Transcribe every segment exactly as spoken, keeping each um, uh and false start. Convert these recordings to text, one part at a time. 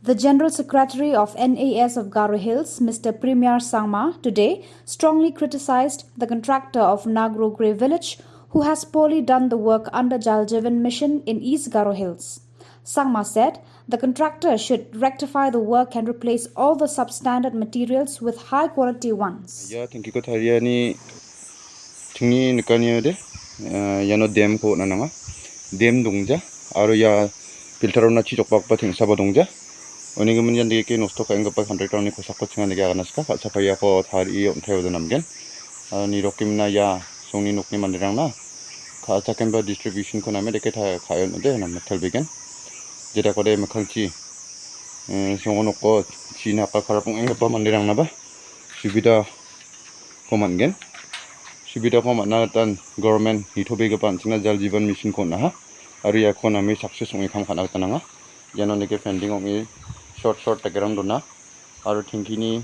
The General Secretary of N A S of Garo Hills, Mister Premier Sangma, today strongly criticized the contractor of Nagro Grey Village, who has poorly done the work under Jal Jeevan Mission in East Garo Hills. Sangma said the contractor should rectify the work and replace all the substandard materials with high quality ones. Ia tengkiko tariani chingni nikaniode, eh, iano dam-ko on·a nanga. Dam dongja, aro ia filter-ona chi jokbakgipa tengsaba dongja. Uni gimin ian degeke nosto ka·enggipa contractor-rangni kosako chinga nike agana sika, ka·saka iako tarie on·taio donamgen. Aro nirokgimina ia songni nokni manderangna ka·achakemba distribution-ko name deke ta-, ka·e on·ode, name telbegen. Jedakode mikkangchi, eh, songo noko china ka karap ong·enggipa manderangnaba subidako man·gen. Subidako man·na gitan government nitobegipa an·chingna Jal Jeevan Mission-ko on·aha. Aro iako name success ong·e kam ka·na gita nanga. Iano nike pending ong·e short short dakerang dona. Aro tengkini,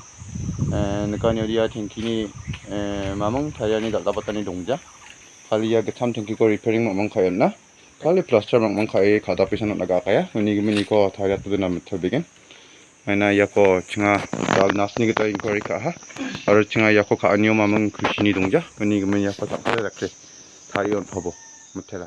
eh, nikani aro ia tengkini, eh, mamung tariani dal·dabatani dongja. Kali ia gitcham tengkiko repairing mamung ka·e on·a. Kali plaster mamung ka·e ka·dapesan on·a ga·akaia. Uni giminiko tariate dona mitobegen. Maina iako chinga dal nasni gita inquiry ka·aha. Aro chinga iako ka·anio mamung kusini dongja. Uni gimin iako saksa dakle tarie on·tabo mitela.